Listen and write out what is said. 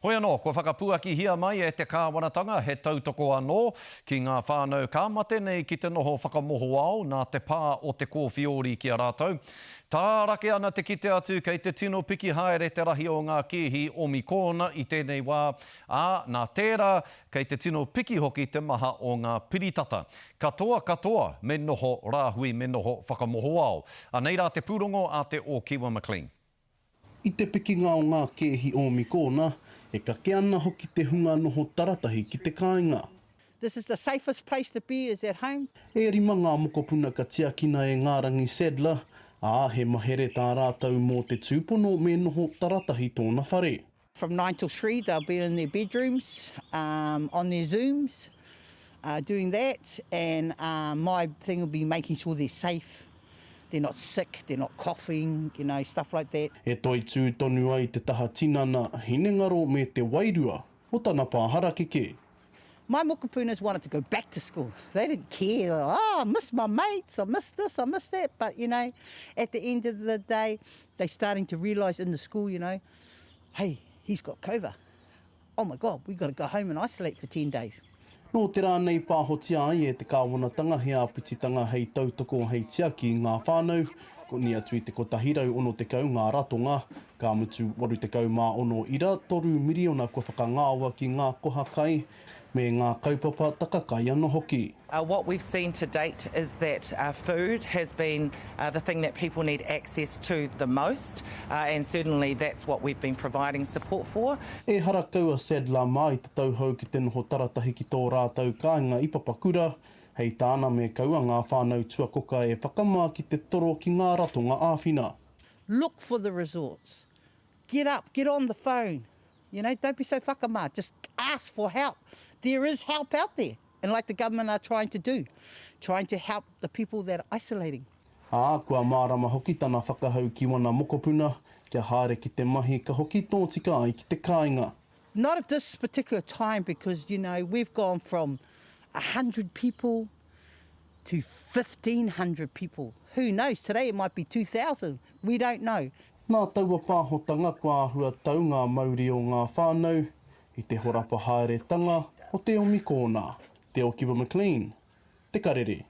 Hoi anō, kua whakapuakihia mai e te kāwanatanga he tautoko anō ki ngā whānau ka mate nei ki te noho whakamohoao nā te pā o te kōwhiori ki a rātou. Tārake ana te kite atu kei te tino piki haere te rahi o ngā kēhi omikōna i tēnei wā, ā, nā tērā, kei te tino piki hoki te maha o ngā piritata. Katoa katoa me noho rāhui me noho whakamohoao. Anei rā te pūrongo a te Ōkiwa McLean. I te pikinga o ngā kēhi ōmikōna, e kake ana hoki te hunga noho taratahi ki te kāinga. This is the safest place to be is at home. E rima ngā mokopuna ka tiakina e Ngārangi Sadler, ā, he mahere tā rātou mō te tūpono me noho taratahi tōna whare. From nine till three they'll be in their bedrooms on their zooms doing that and my thing will be making sure they're safe, they're not sick, they're not coughing, you know, stuff like that. E toitū tonu ai te taha tinana, hinengaro me te wairua o tana pā harakeke. My mokopunas wanted to go back to school. They didn't care, oh, I miss my mates, I miss this, I miss that, but you know, at the end of the day, they're starting to realise in the school, you know, hey, he's got cova. Oh my God, we've got to go home and isolate for 10 days. Nō te rā nei pāhotia ai e te kāwanatanga he āpititanga hei tautoko, hei tiaki i ngā whānau, koni atu i te 160 ngā ratonga, ka mutu 86 ira toru miriona kua whakangaoa ki ngā koha kai me ngā kaupapa taka kai anō hoki. What we've seen to date is that food has been the thing that people need access to the most and certainly that's what we've been providing support for. Ehara kau a Sadler mā i te tauhou ki te noho taratahi ki tō rātou kāinga i Papakura, hei tāna me kaua ngā whānau tuakoka e whakamā ki te toro ki ngā ratonga āwhina. Look for the resorts. Get up, get on the phone. You know, don't be so whakamā, just ask for help. There is help out there. And like the government are trying to do, trying to help the people that are isolating. Ā, kua mārama hoki tana whakahau ki wana mokopuna, kia haere ki te mahi ka hoki tōtika ai ki te kāinga. Not at this particular time because, you know, we've gone from 100 people to 1500 people. Who knows, today it might be 2000, we don't know. Nā taua pāhotanga kua āhua tau ngā mauri o ngā whānau i te horapa haeretanga o te omikōna. Te Okiwa McLean, Te Karere.